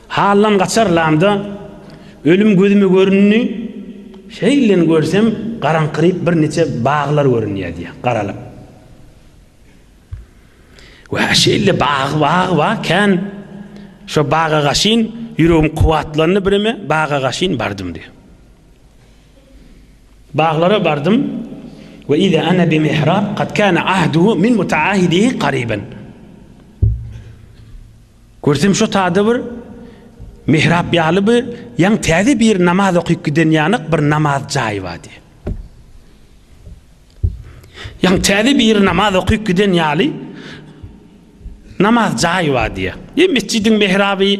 Haldan gaçarlamda, ölüm gözüme göründi, şeýlen görsem, garaňkyryp birniçe baglar görünýär diýýär, garalyp. Wä, şeýle bag, bag bar, kän. Şo baga gaşyn ýüregim kuwwatlandy bireme, baga gaşyn bardym diýýär. Baglara bardym, we iza ana bi mihrab kad kana ahduhu min mutaahidihi qariban. Görsem şo tada bir mihrap ýaly bir ýaň täze bir namaz okyp giden ýanyk bir namaz jaýy bar diýýär. Ýaň täze bir namaz okyp giden ýaly namaz jaýy bar diýýär. Ýa mesjidiň mihraby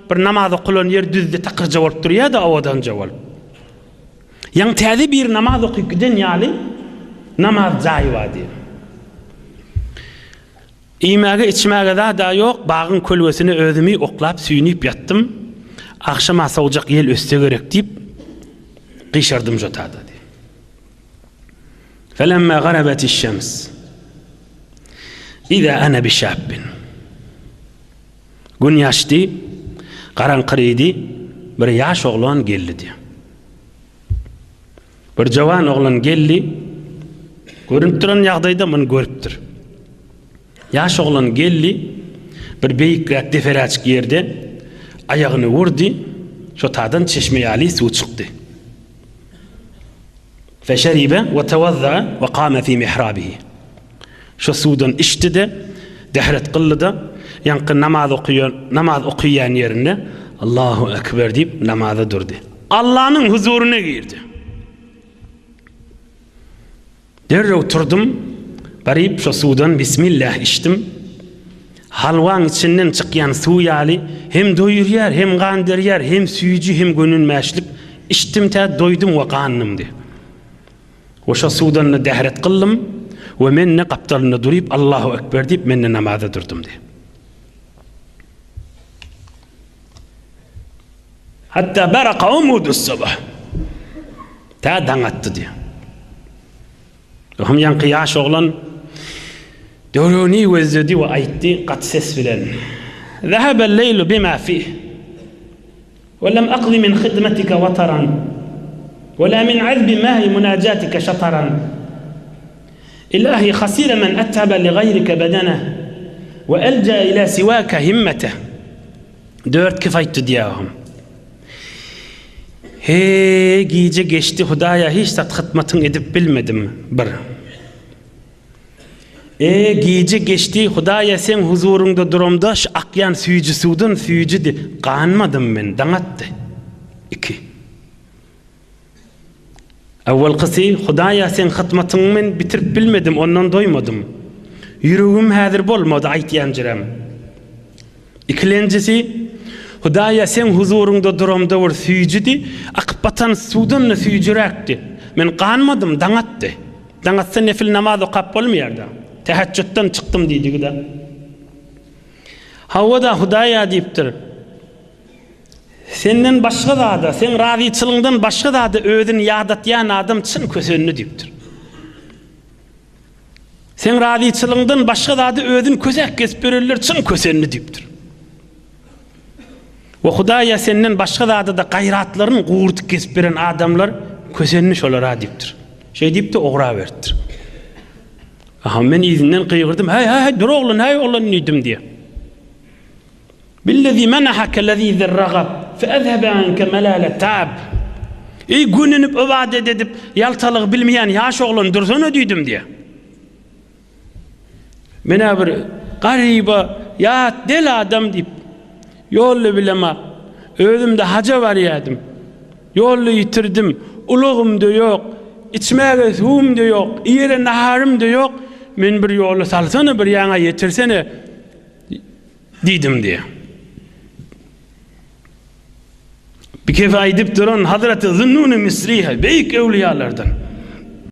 bir namaz okulan ýer düzde takyrja bolup durýar-da owadanja bolup. Ýaňy täze biri namaz okyp giden ýaly namaz jaýy bar diýip. Iýmäge içmäge zad-a ýok, bagyň kölgesine özümi oklap süýnüp ýatdym. Agşama sowjak ýel össe gerek diýip, gyşardym jotada diýip. Felemma garabetiş-şems. Iza ana bişabbin. Gün ýaşdy, garaňkyrydy, bir ýaş oglan geldi diýýär. Bir jowan oglan geldi, görünip duran ýagdaýda muny görüpdir. Ýaş oglan geldi, bir beýikräk deperäçik ýerde aýagyny urdy, şo tadan çeşme ýaly suw çykdy. Feşeribe we tewazza we kame fi mihrabihi. Şo suwdan içdi-de, dehret kyldy-da, ýaňky namaz okaýan, namaz okaýan ýerinde Allahu Ekber diýip namaza durdy. Allanyň huzuryna girdi. Derrew turdum, baryp şo suwdan Bismillah içdim. Halwaň içinden çykýan suw ýaly hem doýurýar, hem ganderýär, hem süýji, hem gönünmäşlik. Içdim tä doýdum we gandym diýip. We şo suwdan-da dähret kyldym we men-de gapdalynda duryp Allahu Ekber diýip men-de namaza durdum diýip. Hatta baraka umudus sabah. Tä daň atdy diýip. Ohm ýaňky ýaş oglan döwrüni gözledi we aýtdy gaty ses bilen. Zahaba leýlu bima fih. We lem akzi min hidmetike wataran, we la min azbi ma'i munajatike şataran. Ilahi hasire men et'abe li gaýrike bedeneh, we elja ila siwake himmeteh. Dört kif aýtdy diýýär. Heý, gije geçdi, Hudaýa hiç zat hytmatyň edip bilmedim, bir. E, gije geçdi, Hudaýa seň huzuryňda duramda şu akýan süýji suwdan süýjüdi, ganmadym men, daň atdy. Iki. Awwalkysy, Hudaýa seň hytmatyňy men bitirip bilmedim, ondan doýmadym. Ýüregim häzir bolmady aýtýan jürem. Ikilenjisi, Hudaýa seň huzuryňda duramda bir süýjüdi, akyp batan suwdan-da süýjüräkdi. Men ganmadym, daň atdy. Daň atsa nefil namaz okap bolmaýar-da. Täheçjutdan çykdym diýdigi-de. Hawa-da, Hudaý-a diýipdir. Senden başga zada, seň razyçylygyňdan başga zada özüni ýadatýan adam çyn kösendi diýipdir. Seň razyçylygyňdan başga zada özüni kösäk kesip ýörenler çyn kösendi diýipdir. We Hudaýa senden başga zada-da gaýratlaryny gurdup kesip beren adamlar kösendi şolara diýipdir. Şeý diýip-de ogra beripdir. Aha, men yzyndan gygyrdym, Häý, häý, häý, dur oglan, häý, oglan diýdim diýýär. Billezî menahake lezîzer ragab, fe ezhebe anke melale ta'ab. Eý, gönenip ybadat edip, ýaltalygy bilmeýän ýaş oglan, dursana diýdim diýýär. Men-ä bir garyba, ýat, del adam diýip, ýolda bilemok. Özüm-de haja barýardym. Ýolda ýitirdim. Ulagym-da ýok, içmäge suwum-da ýok, iýere naharym-da ýok. Meni bir ýola salsana, bir ýaňa ýetirsene diýdim diýýär. Bikefi aýdyp duran Hazreti Zünnun-i Misrihe, beýik öwlüýalardan.